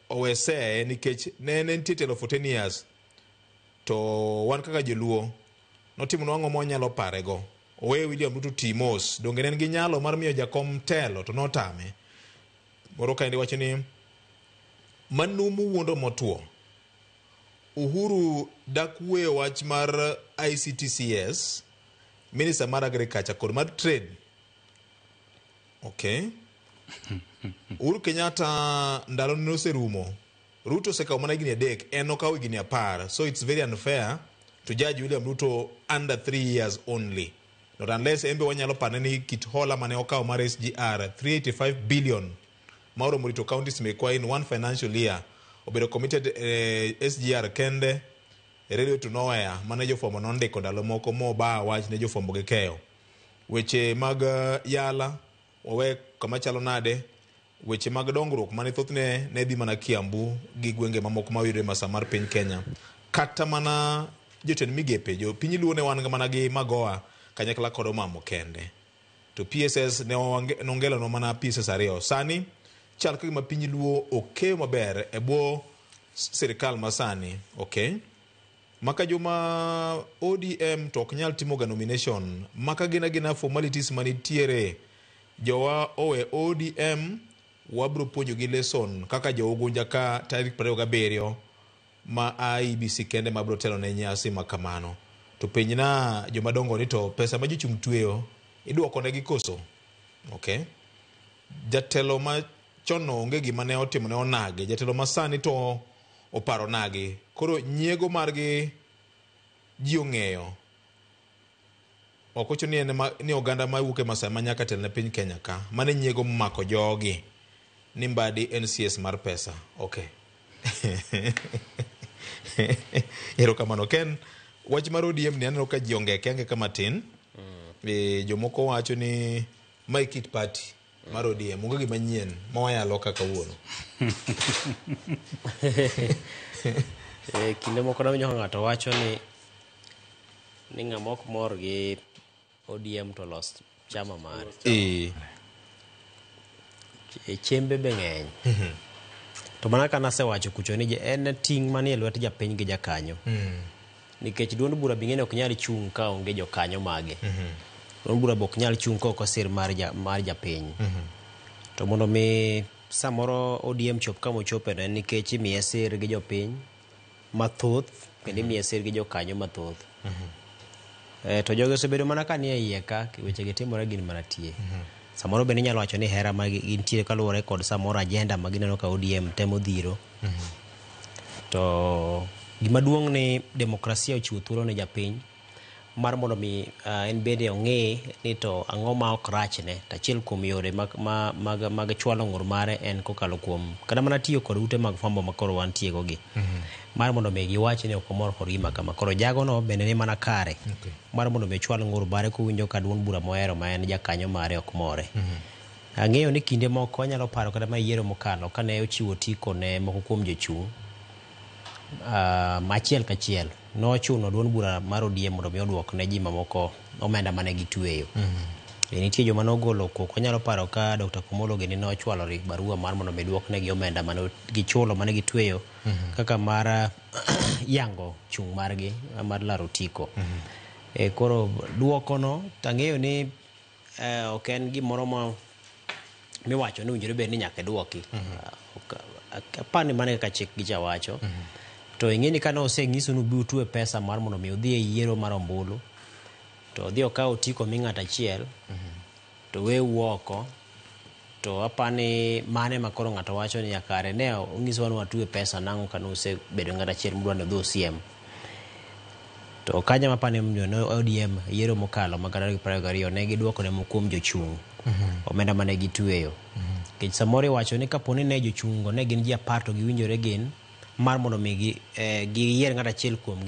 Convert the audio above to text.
Oweseye nikech ne en entie telo for 10 years to wan kaka joluo notimonwa ang'o mwanyalo parego. Owe William Ruto ti mos. Donge ne en gi nyalo mar miyo jakom telo to notame. Moro kaendi wacho ni manumu wuondo motwo. Uhuru dak wuoyo wach mar ICTCS, Minister mar Agriculture kod mar Trade. Okay. Uhuru Kenyatta ndalo ne oserumo. Ruto osekawo mana higni 3, en okawo higni 10. So it's very unfair to judge William Ruto under 3 years only. Not unless en be wanyalo parne ni kit hola mane okawo mar SGR 385 billion ma oromo rito counties mekwa in one financial year obedo committed, SGR kende e radio to nowhere mane jofwambo nondiko ndalo moko mobaa wach ne jofwambo gi keyo weche mag yala wawe kama chalo nade. Weche mag dongruok mane thothne ne dhi mana Kiambu gi gwenge mamoko mayudore masa mar piny Kenya, kata mana jotend migepe jo piny Luo ne wan mana gi Magoha kanyakla kod Omamo kende, to PSS ne nongelonwa mana PSS ariyo. Sani chal ka gima piny Luo okeyo maber e bwo sirikal masani. Okay, maka joma ODM to ok nyal timo ga nomination maka gin agina formalities manitiere. Jowa owe ODM, wabro puonjogi lesson kaka jo Ugunja ka tarik 27 ma IEBC kende mabro telo ne nyasi ma kamano. To penjna jomadongo ni to pesa ma jochung' tweyo iduoko negi koso? Okay, jatelo ma chon no onge gima ne otimo ne onagi, jatelo ma sani to oparo nagi. Koro nyiego margi ji ong'eyo ok ochuno ni en ni oganda mawuok e Masai ma nyaka tel ne piny Kenya ka mane nyiego momako jogi ni Mbadi en CS mar pesa. Okay, erokamano. Ken, wach mar ODM ni aneno ka ji ongeke angeka matin. Jomoko wacho ni mae kit party mar ODM onge gima nyien ma wayalo ka kawuono. Kinde moko nawinjo ka ng'ato wacho ni ng'ama ok mor gi ODM to los chama mare. Chembe be ng'eny. To mana ka nasewacho kucho ni en ting' manie lwet japiny gi jakanyo. Nikech duond bura bing'e ni ok nyal chung' ka onge jokanyo mage. Duond bura be ok nyal chung' ka ok osir mar japiny. To mondo mi samoro ODM chop kama ochope no en nikech imiye sir gi jopiny mathoth kendo imiye sir gi jokanyo mathoth. To jogi osebedo mana ka nie iye ka weche gi timore gin mana tie. Samoro bende inyalo wacho ni hera ma gintiere kaluwore kod samoro agenda ma gineno ka ODM temo dhiro. To gima duong' ni demokrasia ochiwo thuolo ne japiny mar mondo mi en bende ong'e ni to ang'o ma ok rachne. To achiel kuom yore mag chwalo ng'ur mare en kokalo kuom kata mana tiyo kod ute mag fwambo ma koro wantie go gi. Mar mondo mi giwach ni ok omor kod gima kama. Koro jagono bende ni mana kare mar mondo mi ochwal ng'ur mare kowinjo ka duond bura mohero ma en jakanyo mare ok more. Ang'eyo ni kinde moko anyalo paro kata mana yiero mokalo kane ochiwo otiko ne moko kuom jochung' achiel kachiel nochuno duond bura mar ODM mondo mi oduok ne ji mamoko omenda mane gitweyo. Nitie joma nogolo koko. Anyalo paro ka Dr. Komolo gini nochwalo barua mar mondo mi duok negi omenda mane gichulo mane gitweyo kaka mar yango chung' margi mar laro otiko. Koro duoko no tang'eyo ni ok en gimoro ma miwacho ni owinjore bed ni nyaka iduoki. Apar ni mano e kaka chik gicha wacho. To ing'e ni kane osenyisu ni ubi utwe pesa mar mondo mi udhi e yiero mar ombulu, to odhi okaw otiko mi ng'ato achiel, to weu oko, to apani mano ema koro ng'ato wacho ni kare ne onyisowa ni watwe pesa nang'o kane usebedo ng'ato achiel mudwa ni udhi usiem. To kanyo ema apani ne ODM yiero mokalo mag 2022 ne giduoko ne moko kuom jochung' omenda mane gitweyo. Nikech samoro iwacho ni kapo ni ne jochung' go ne gin ji 10 to giwinjore gin mar mondo mi giyier ng'ato achiel kuomgi.